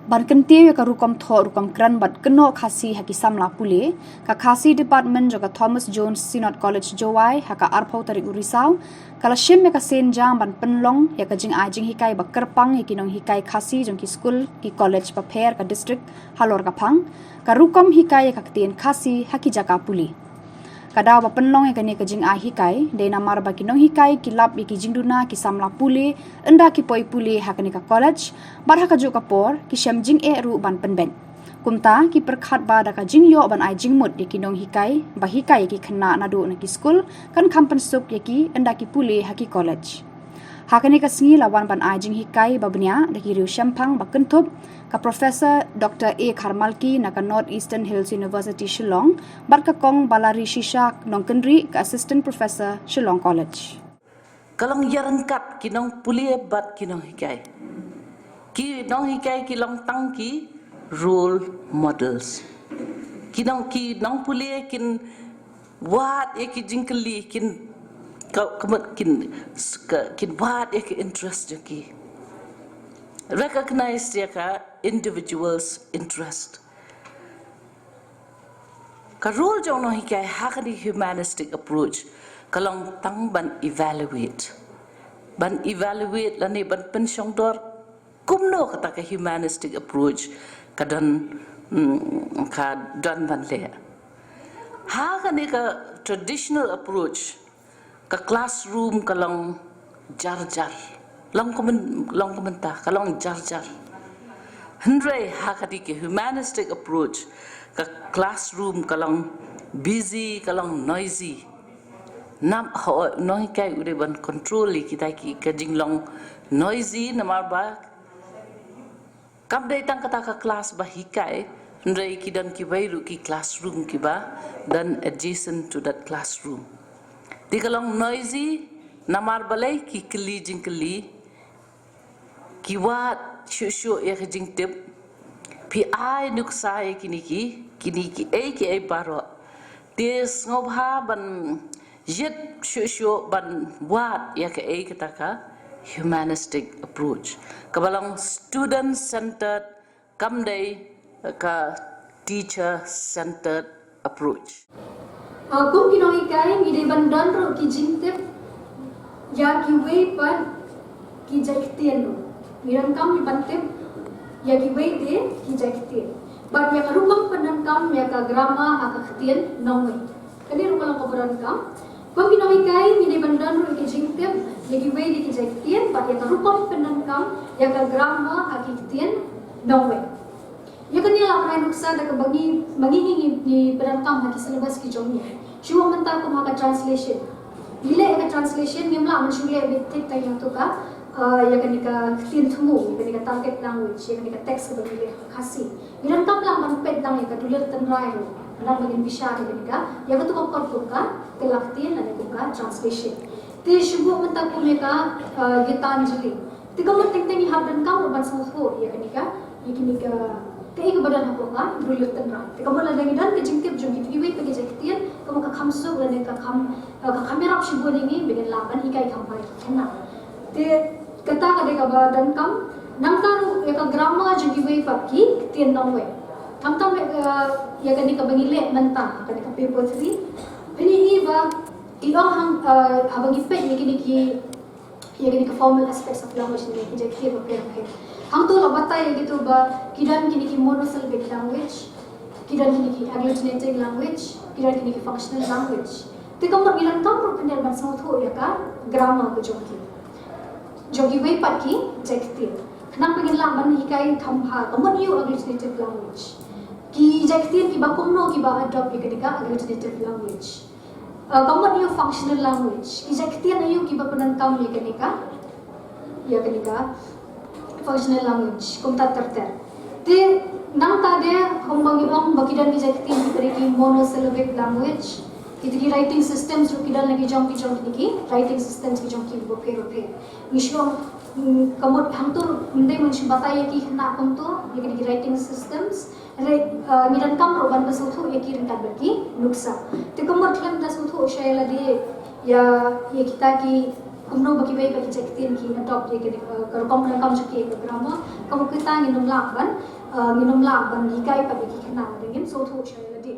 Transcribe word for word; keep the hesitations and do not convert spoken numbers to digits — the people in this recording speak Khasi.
Ban kyntiew ïa ka rukom thoh rukom kren bad kynnoh Khasi ha ki samla pule, ka Khasi Department jong ka Thomas Jones Synod College Jowai ha ka arphew tarik u Risaw ka la shim ïa ka sienjam ban pynlong ïa ka jingai jinghikai ba kyrpang ïa ki nonghikai Khasi jong ki skul ki college bapher ka district halor ka phang ka rukom hikai ïa ka ktien Khasi ha ki jaka pule. Ka daw ba pynlong ïa kane ka jingai hikai dei namar ba ki nonghikai ki lap ïa ki jingduna ki samla pule ynda ki poi pule ha kane ka college bad ha kajuh ka por ki shem jingeh ruh ban pynbeit. Kumta ki pyrkhat ba da ka jingïoh ban ai jingmut ïa ki nonghikai ba hikai ïa ki khynnah naduh na ki skul kan kham pynsuk ïa ki ynda ki pule ha ki college. Ha kane ka sngi la wan ban ai jinghikai ba bniah da ki riew shemphang ba kynthup ka Professor Doctor A Kharmalki na ka North Eastern Hills University Shillong bad ka Kong Balari Shisha Nongkynrih ka Assistant Professor Shillong College. Ka long ïaryngkat ki nongpule bad ki nonghikai. Ki nonghikai ki long tang ki role models. Ki nong ki nongpule kin wad ïa ki jingkylli kin ka ka mut kin ka kin wad ïa ki interest jong ki. Recognize ïa ka individual's interest. Ka role jong nonghikai ha kane humanistic approach ka long tang ban evaluate. Ban evaluate lane ban pynshongdor kumno kata ka humanistic approach ka don mm, ka don ban leh. Ha kane ka traditional approach ka classroom ka long jar jar. Long kumne long kumne ta ka long jar jar. Hynrei ha kane ka humanistic approach ka classroom ka long busy ka long noisy. Nap ho nonghikai u dei ban control ïa kita ki ka jinglong noisy namar ba kam dei tang kata ka class ba hikai, hynrei ki don kiwei ruh ki classroom kiba don adjacent to that classroom. Te ka long noisy namar balei ki kylli jingkylli, ki wad shuh shuh ïa ka jingtip, phi ai nuksa ïa kine ki kine ki ei ki ei baroh. Te sngewbha ban jied shuh shuh ban wad ïa ka ei kata ka humanistic approach kaba long student centered kam dei ka teacher centered approach. Kum ki nonghikai ngi dei ban don ruh ki jingtip ïa kiwei pat ki jait ktien ruh. Ngi donkam ngi ban tip ïa kiwei de ki jait ktien. Bad ïa ka rukom pyndonkam ïa ka grammar ha ka ktien nongwei. Kane ruh ka long kaba donkam. Kum ki nonghikai ngi dei ban don ruh ki jingtip ïa kiwei de ki jait ktien bad ïa ka rukom pyndonkam ïa ka grammar ha ki ktien nongwei. Ïa kane la pynrai nuksa da kaba ngi ba ngi ngi ngi pyndonkam ha ki syllabus ki jong ngi. Shuwa mynta kum ha ka translation. Ngi leh ïa ka translation ngim lah ban shu leh beit thik tang ïa kato ka ïa kane ka ktien thmu, ïa kane ka target language, ïa kane ka text kaba ngi leh ha ka Khasi. Ngi donkam lang ban peit lang ïa ka dulir tynrai ruh. Nang ba ngin bishar ïa kane ka ïa kato ka kot kum ka kylla ktien lane kum ka translation. Te shuwa mynta kum ïa ka Gitanjali. Te ka mut teng teng ngi hap donkam ruh ban sngewthuh ïa kane ka ïa kine ka kaei kaba don hapoh ka dulir tynrai. Te ka mut lada ngi don ka jingtip jong kiwei pat ki jait ktien ka mut ka kham suk lane ka kham ka kham ïarap shibun ïa ngi ba ngin lah ban hikai kham bha ïa ki khynnah. Te kata ka dei kaba donkam. Nangta ruh ïa ka grammar jong kiwei pat ki ktien nongwei. Khamtam ïa kane kaba ngi leh mynta kane ka paper three. Pynban i ba i ong hang haba ngi peit ïa kine ki ïa kine ki formal aspects of language ne ki jait ktien bapher bapher. Hangto la batai ïa kito ba ki don kine ki monosyllabic language, ki don kine ki agglutinative language, ki don kine ki functional language. Te ka mut ngi donkam ruh khyndiat ban sngewthuh ïa ka grammar ka jong ki jong kiwei pat ki jait ktien. Khnang ba ngin lah ban hikai kham bha ka mut ïa u agglutinative language. Ki jait ktien kiba kumno kiba adopt ïa kane ka agglutinative language. Ka mut ïa u functional language. Ki jait ktien aïu kiba pyndonkam ïa kane ka ïa kane ka functional language kumta ter ter. Te nangta de kumba ngi ong ba ki don ki jait ktien kiba dei ki monosyllabic language. Kita ki writing systems ruh ki don la ki jong ki jong kine ki writing systems ki jong ki bapher bapher. Ngi shu ong ka mut hangto ruh ym dei ban shu batai ïa ki khynnah kumto ïa kine ki writing systems. Re ngi donkam ruh ban pynsngewthuh ïa ki ryngkat bad ki nuksa. Te ka mut khlem da sngewthuh sha ïa lade ïa ïa kita ki Kumno ba kiwei pat ki jait ktien ki adopt ïa kane ka, ka rukom donkam jong ki ïa ka grammar. Kaba kumta ngin ym lah ban, eh, ngin ym lah ban hikai pat ïa ki khynnah lada ngim sngewthuh shuwa ïa lade.